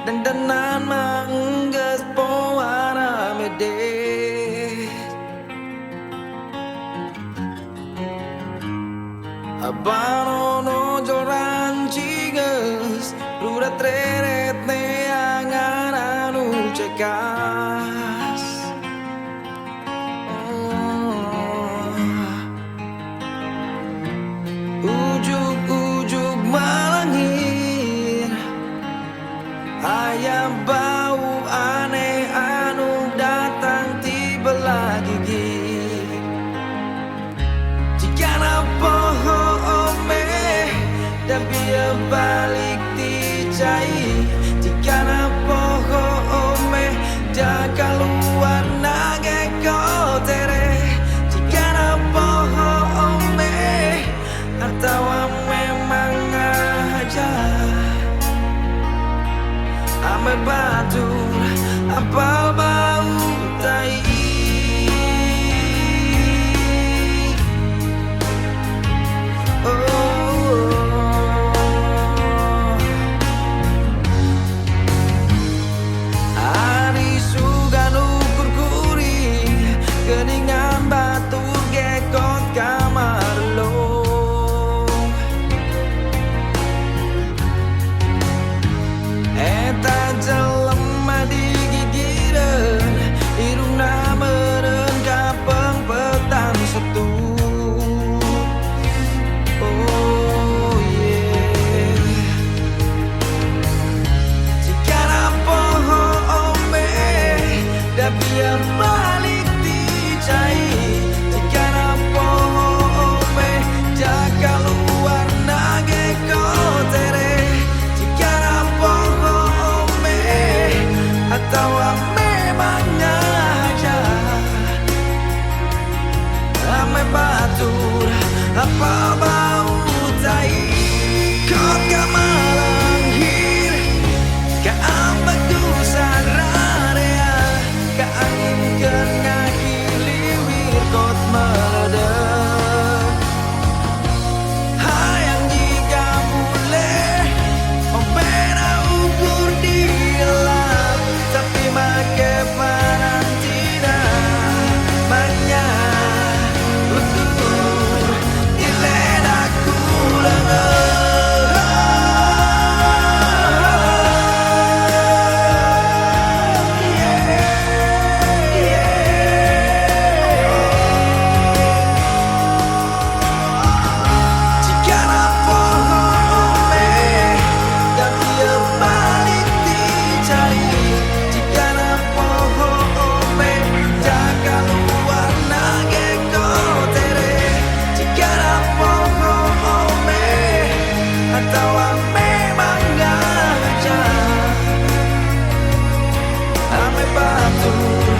Dandanan mah enggeus poana medet. Abanono joran ciges rurat reret neangan anu cekas. Ujuk-ujuk malangir ayam bau aneh anu datang tiba gigi. Jika poho ome dan biar balik dicai. Jika poho ome jaga keluar nage kotere. Jika poho ome atau memang aja ame batur apal bau tai. Ari sugan ukur kuring geningan batur gekot kamar long. Eta jelema digigireun irungna meureun kapengpetan setu. Oh yeah. Jika poho ome da biar balik dicai. Jika poho ome jaga luar nage kotere. Jika poho ome atau memang aja ame batur apa bau tai. Kot kamalanghir kaambek ku sararea ka angin keur ngahiliwir kot meledek. Hayang jika boleh ompena ukur dilap tapi make parantina manya ukur diledak ku leungeun. Jika poho ome dan dia balik dicari. Jika poho ome jaga luar nage kotere. Jika poho ome atau memang aja ame batur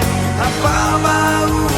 apa bau.